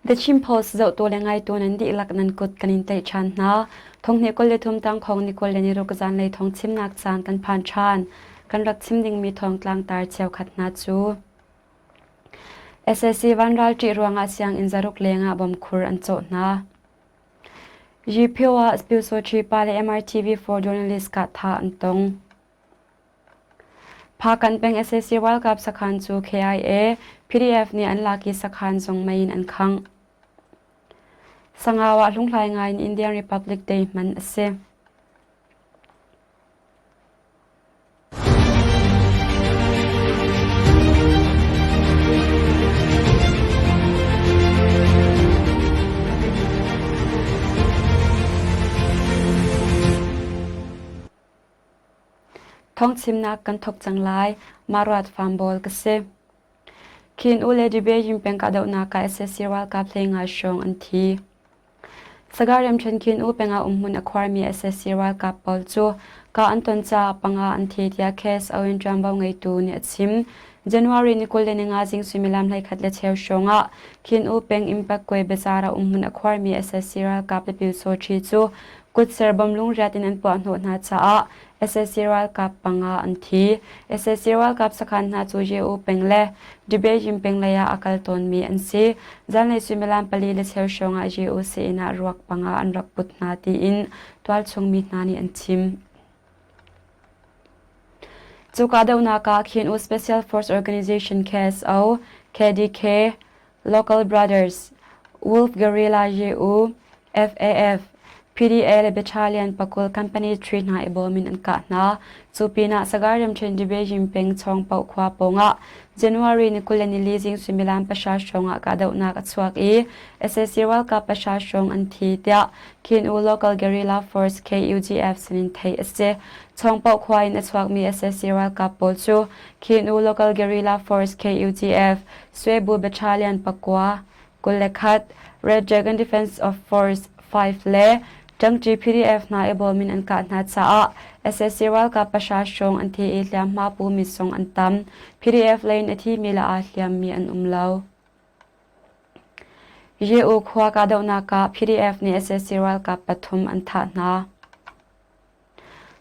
The Chin Post zohtu le ngaitu nan dihlak nan kut kan in tlaih ṭhan hna. Thonghnih 23 tangkhawng ni 26 zanlei thawng chimnak caan kan phan ṭhan. Kan rak chim dingmi thawngtlang tar cheukhat hna cu SAC vanral ṭih ruangah sianginn zaruk lengah bomkhur an cawh hna. Yipyo ah Pyusawṭhi pa le MRTV for journalist kahthah an tong. Phakanh peng sac ralkap sakhan cu KIA, PDF nih an lak i sakhan zong mei in an khangh. Sangau ah hlunghlai ngai in Indian Republic Day hman a si. Thawngchimnak kan thawk cang lai. Mah ruat fambawl ka si. Khin U le Dibejin peng kahdohnak ah sac ralkap hleinga hrawng an thi. Saga ramṭhen Khin U peng ah umhmun a khuarmi sac ralkap pawl cu kah an ton caah panga an thi tiah KSO in ṭuanvo ngeitu nih a chim. January ni 25 zing suimilam 11 le cheu hrawng ah Khin U peng Impakkwe bazaar ah umhmun a khuarmi sac ralkap le Pyusawṭhi cu Kutser bom lungriat in an puahhnawh hna caah sac ralkap panga an thi. Sac ralkap sakhan hna cu Ye-U peng le Dibejin peng lei ah a kal tawnmi an si. Zanlei suimilam pali le cheu hrawng ah Ye-U sii-inn ah ruak panga an rak put hna tiin tualchung mi hna nih an chim. Cu kahdohnak ah Khin-U Special Force Organization KSO, KDK, Local Brothers, Wolf Guerrilla Ye-U, FAF, PDA le Battalion pakul company 3 hna i bawm in an kah hna. Cu pinah Sagar ramṭhen Dibejin peng Chawngpoh khua pawngah January ni 24 zing suimilam pahra hrawng ah kahdohnak a chuak i sac ralkap pahra hrawng an thi tiah Khin-U Local Guerrilla Force KUGF sinin theih a si. Chawngpoh khua in a chuakmi sac ralkap pawl cu Khin-U Local Guerrilla Force KUGF, Swebu Battalion pakua, 21, Red Dragon Defense of Force 5 le Ṭangṭi PDF hna i bawm in an kah hna caah sac ralkap pahra hrawng an thi i hliamhma pumi zong an tam. PDF lei in a thimi le aa hliammi an um lo. Ye-U khua kahdohnak ah PDF nih sac ralkap pathum an thah hna.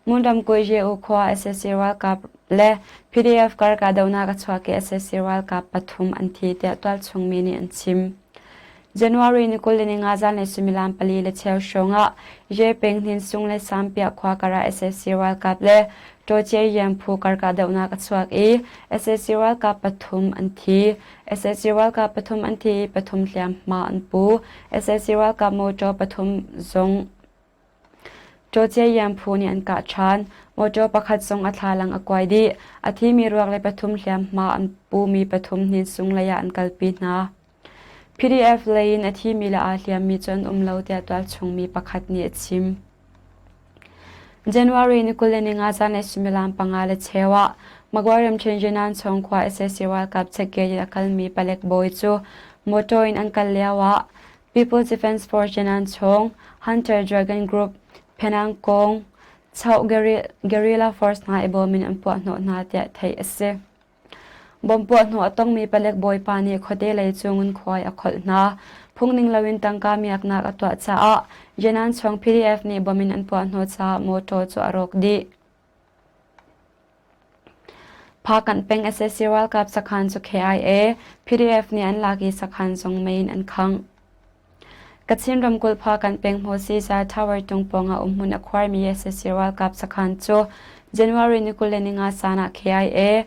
Ngun ramkulh Ye-U khua sac ralkap le PDF kar kahdohnak a chuak i sac ralkap pathum an thi tiah tualchung mi nih an chim. January ni 25 zanlei suimilam pali le cheu hrawng ah Ye peng Hninsung le Sampiah khua kar ah sac ralkap le Ṭawce Yam phu kar kahdohnak a chuak i sac ralkap pathum an thi. Sac ralkap pathum an thi i pathum hliamhma an pu. Sac ralkap motor pathum zong Ṭawciaiam phu nih an kah ṭhan. Mawṭaw pakhat zong a thlalang a kuai dih. A thimi ruak le pathum hliamhma an pumi pathum hninsung lei ah an kalpi hna. PDF lei in a thimi le aa hliammi cu an um lo tiah tualchungmi pakhat nih a chim. January ni 25 zanlei suimilam panga le cheu ah Magway ramṭhen Yanan chung khua sac ralkap checkgate in a kalmi palek bawi cu motor in an kal lio ah People's Defense Force Yanan chung Hunter Dragon Group, Penang kong, Choh Guerrilla Force hna i bawm in an puahhnawh hna tiah theih a si. Bomb puahhnawh a tongmi palek bawipa nih khuate lei cu ngunkhuai a kholh hna. Phungning loin tangka miaknak a tuah caah Yanan chung PDF nih bomb in an puahhnawh caah motor cu a rawk dih. Phakanh peng sac ralkap sakhan cu KIA, PDF nih an lak i sakhan zong mei in an khangh. Kachin ramkulh Phakanh peng Hmawsiza Tower tung pawngah umhmun a khuarmi sac ralkap sakhan cu January ni 25 zan ah KIA,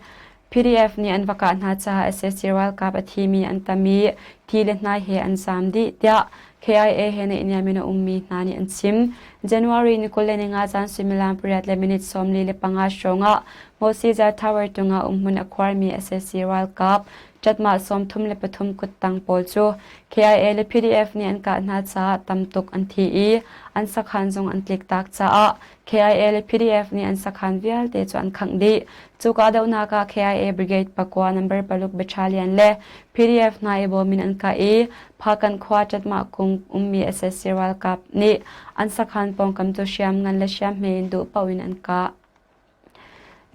PDF nih an va kah hna caah sac ralkap a thimi an tam i thi le hnai he an zaam dih tiah KIA he naihniam in a ummi hna nih an chim. January ni 25 zan suimilam pariat le minute 45 hrawng ah Mosiza Tower tungah umhmun a khuarmi sac ralkap ṭatmah 33 kuttang pawl cu KIA le PDF nih an kah hna caah tam tuk an thi i an sakhan zong an tliktak caah KIA le PDF nih an sakhan vialte cu an khangh dih. Cu kahdohnak ah KIA Brigade pakua number paruk battalion le PDF hna i bawm in an kah i Phakan khua Ṭatmah kung ummi sac ralkap nih an sakhan pawngkam cu hriamngan le hriamhme in duh paoh in an kah.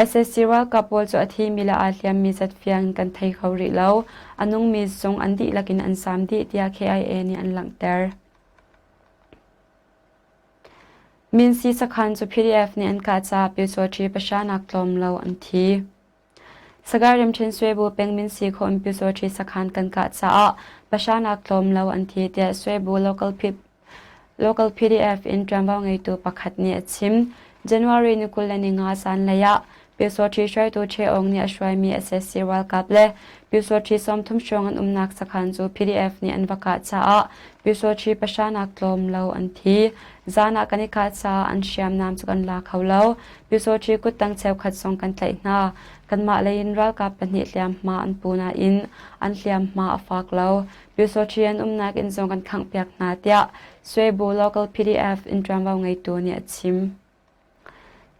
Sac ralkap pawl cu a thimi le aa hliammi zat fiang in kan thei kho rih lo. A nungmi zong an dihlak in an zaam dih tiah KIA nih an langhter. Minsi sakhan cu PDF nih an kah caah Pyusawṭhi pahra nak tlawm lo an thi. Sagaing ramṭhen Swebu peng Minsi khua um Pyusawṭhi sakhan kan kah caah pahra nak tlawm lo an thi tiah Swebu local Local PDF in ṭuanvo ngeitu pakhat nih a chim. January ni 25 zanlei ah Pyusawṭhi hruaitu Ṭhe Aung nih a hruaimi sac ralkap le Pyusawṭhi 30 hrawng an umnak sakhan cu PDF nih an va kah caah Pyusawṭhi pahra nak tlawm lo an thi. Zan ah kan i kah caah an hriamnam cu kan la kho lo. Pyusawṭhi kuttang cheukhat zong kan tlaih hna. Kanmah lei in ralkap pahnih hliamhma an pu nain an hliamhma a fak lo. Pyusawṭhi an umnak inn zong kan khanghpiak hna tiah Swebu local PDF in ṭuanvo ngeitu nih a chim.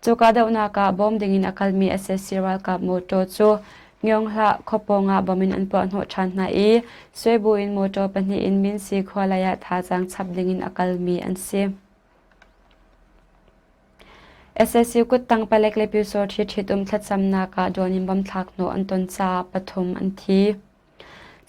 Cu kahdohnak ah bawm dingin a kalmi sac ralkap mawṭaw cu Myonghlah khuapawng ah bom in an puahhnawh ṭhan hna i Swebu in mawṭaw pahnih in Minsi khua lei ah thazaang chap dingin a kalmi an si. Sac kuttang palek le Pyusawṭhi ṭhitum thlacamnak ah dawn in bom thlak hnawh an ton caah pathum an thi.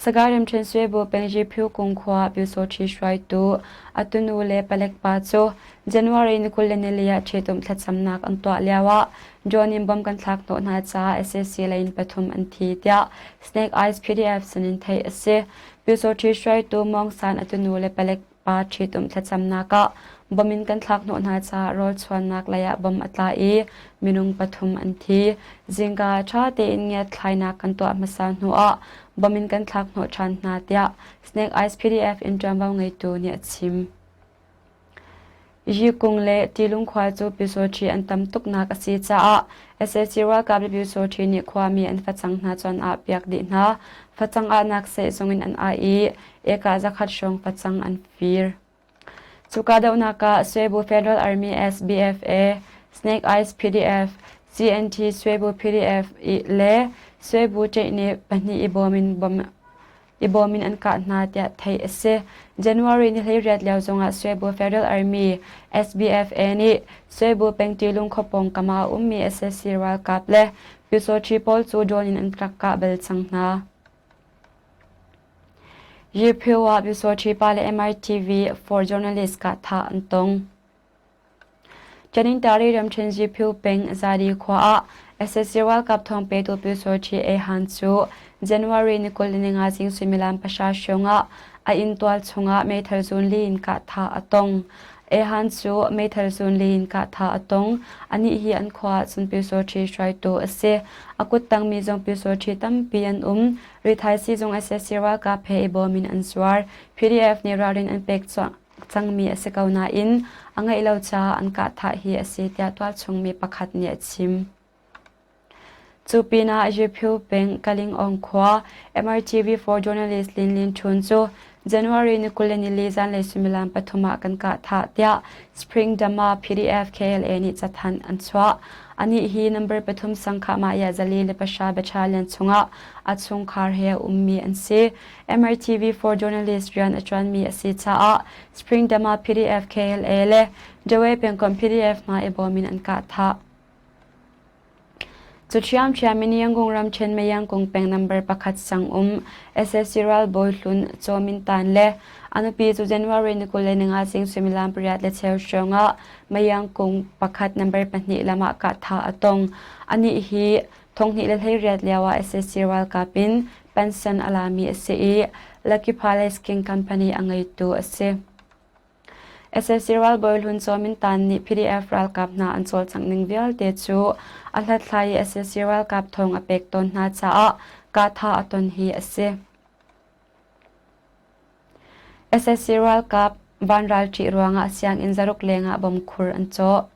Sagaing ramṭhen Swebu peng Phyu Kung khua Pyusawṭhi hruaitu a tunu le palek pa cu January ni 24 ah ṭhitumh thlacamnak an tuah lioah drone in bomb kan thlak hnawh hna caah sac lei in pathum an thi tiah Snake Eyes PDF sinin theih a si. Pyusawṭhi hruaitu Maung San a tunu le palek pa ṭhitumh thlacamnak ah bom in kan thlak hnawh hna caah rawl chuannak lei ah bom a tla i minung pathum an thi. Zingka ṭha tein ngiatthlainak kan tuah hmasa hnuah bom in kan thlak hnawh ṭhan hna tiah Snake Eyes PDF in ṭuanvo ngeitu nih a chim. Yikung le Tilung khua cu Pyusawṭhi an tam tuknak a si caah sac ralkap le Pyusawṭhi nih khuami an facang hna cu an ahpiak dih hna. Facang ahnak sehzung in an ah i eka zakhat hrawng facang an fir. Cu kahdohnak ah Swebu Federal Army SBFA, Snake Eyes PDF, CNT Swebu PDF le Swebu ṭeihne pahnih i bawm in bom i bawm in an kah hna tiah theih a si. January ni 18 lio zongah Swebu Federal Army SBFA nih Swebu peng Tilung khuapawng kam ah a ummi sac ralkap le Pyusawṭhi pawl cu drone in an rak kah bal cang hna. Yiphiu ah Pyusawṭhi pa le MITV for journalist kah thah an tong. Tanintari ramṭhen Ziphiu peng Zadi khua ah sac ralkap thawng petu Pyusawṭhi Ei Han cu January ni 25 zing suimilam pahra hrawng ah a inntual chungah meithal zun li in kah thah a tong. Ei Han cu meithal zun li in kah thah a tong. Anih hi an khua ah cun Pyusawṭhi hruaitu a si. A kuttangmi zong Pyusawṭhi tampi an um. Rithai siizung sac ralkap he i bawm in an zuar. PDF nih ralrin an pek cangmi a si ko nain a ngeih lo caah an kah thah hi a si tiah tualchung mi pakhat nih a chim. Cu pinah Yephu peng Kalingong khua MRTV for journalist Lin Lin Htun cu January ni 24 zanlei suimilam pathum ah kan kah thah tiah Spring Dama PDF KLA nih cathanh an chuah. Anih hi number pathum sangkhah mah zali le pahra battalion chungah a chungkhar he a ummi an si. MRTV for journalist rian a ṭuanmi a si caah Spring Dam ah PDF KLA le Dawei pengkomh PDF hna i bawm in an kah thah. Cu ṭhiamṭhiam in Yangon ramṭhen Mayangkung peng number pakhat sang um sac ralbawi hlun Chaw Min Tan le a nupi cu January ni 25 zing suimilam pariat le cheu hrawng ah Mayangkung pakhat number pahnih lam ah kah thah a tong. Anih hi 2018 lio ah sac ralkap in pension a lami a si i Lucky Palace King Company a ngeitu a si. Sac ralbawi hlun Chaw Min Tan nih PDF ralkap hna an cawlcangh ning vialte cu a hlathlai i sac ralkap thawng a pek tawn hna caah kahthah a ton hi a si. Sac ralkap vanral ṭih ruangah sianginn zaruk lengah bom khur an cawh.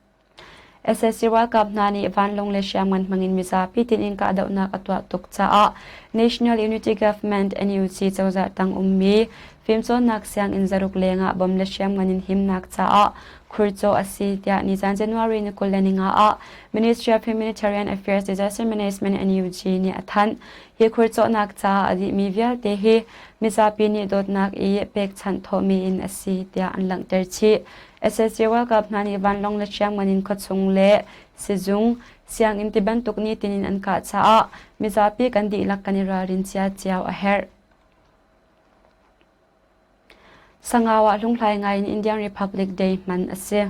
Sac ralkap hna nih vanlawng le hriamngan hmangin mizapi tinin kahdohnak a tuah tuk caah National Unity Government NUG cozah tang ummi fimcawnnak sianginn zaruk lengah bom le hriamngan in himnak caah khurcawh a si tiah nizan January ni 25 ah Ministry of Humanitarian Affairs Disaster Management NUG nih a thanh. Hi khurcawhnak caah a dihmi vialte hi mizapi nih dawtnak i pekchanh thawhmi in a si tiah an langhter chih. Sac ralkap hna nih vanlawng le hriamngan in khuachung le sizung, sianginn tibantuk nitin in an kah caah mizapi kan dihlak kan i ralrin cia cio a herh. Sangau ah hlunghlai ngai in Indian Republic Day hman a si.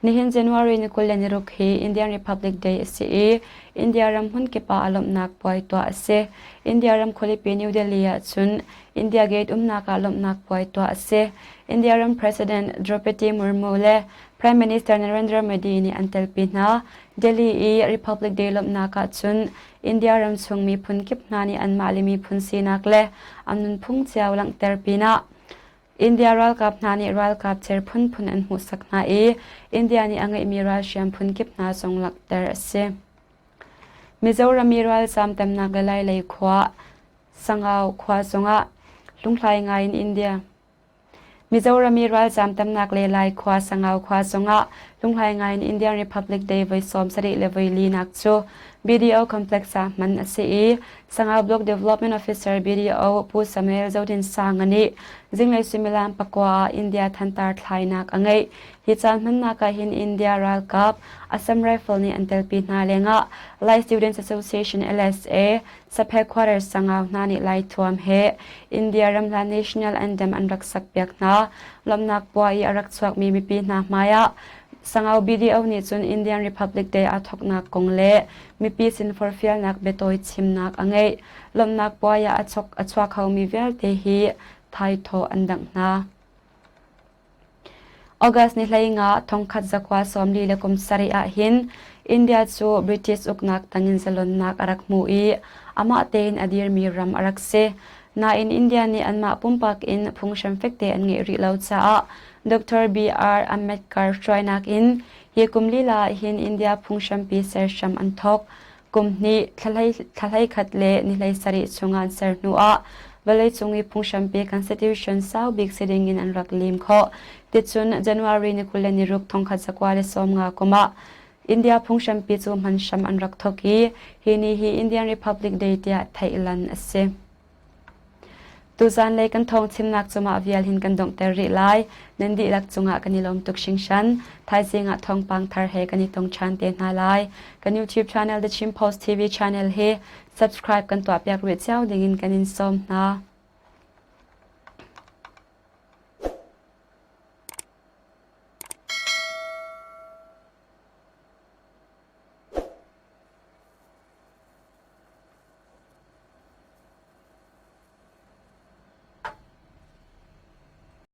Nihin January ni 26 hi Indian Republic Day a si i India ram hmunkip ah a lawmhnak puai tuah a si. India ram khualipi New Delhi ah cun India Gate umnak ah lawmhnak puai tuah a si. India ram President Draupadi Murmu le Prime Minister Narendra Modi nih an telpi hna. Delhi i Republic Day lawmhnak ah cun India ram chung miphun kip hna nih anmah le miphun sinak le an nunphung cio langhter pinah India ralkap hna nih ralkap cer phunphun an hmuhsak hna i India nih a ngeihmi ralhriam phunkip hna zong langhter a si. Mizoram i ralzaam tamnak le Lailei khua, Sangau khua zongah hlunghlai ngai in India Mizoram i ralzaam tamnak le Lai khua, Sangau khua zongah hlunghlai ngai in Indian Republic Day voi 70 le voi linak cu BDO Complex ah hman a si i Sangau Block Development Officer BDO Pu Samuel Zodinsanga nih zinglei suimilam pakua ah India thantar thlainak a ngeih. Hi caan hmannak ah hin India ralkap Assam Rifle nih an telpi hna lengah Lai Students Association LSA Sap headquarters Sangau hna nih Lai thuam he India ramhla National Anthem an rak sakpiak hna. Lawmhnak puai i a rak chuakmi mipi hna hmaiah Sangau BDO nih cun Indian Republic Day aa thawknak kong le mipi sin forhfialnak biatawi chimnak a ngeih. Lawmhnak puai ah a chuak khomi vialte hi thaithawh an dangh hna. August ni 15 1747 ahhin India cu British uknak tangin zalonnak a rak hmu i amah tein a dirmi ram a rak si. Nain India nih anmah pumpak in phunghram fekte an ngeih rih lo caah Dr. B.R. Ambedkar hruainak in hi kum lila ahhin India phunghrampi ser hram an thawk. Kum hnih, thla hleikhat le ni 17 chung an ser hnuah vawleicung i phunghrampi constitution sau bik si ding in an rak lim khawh. Ticun January ni 26 1950 kum ah India phunghrampi cu hman hram an rak thawk i hi ni hi Indian Republic Day tiah theih lan a si. Tuzan lei kan thawng chimnak cu mah vial hin kan donghter rih lai. Nan dihlak cungah kan i lawm tuk hringhran. Thaizing ah thawngpang thar he kan i tong ṭhan te hna lai. Kan YouTube channel The Chin Post TV channel hi subscribe kan tuahpiak rih cio dingin kan in sawm hna.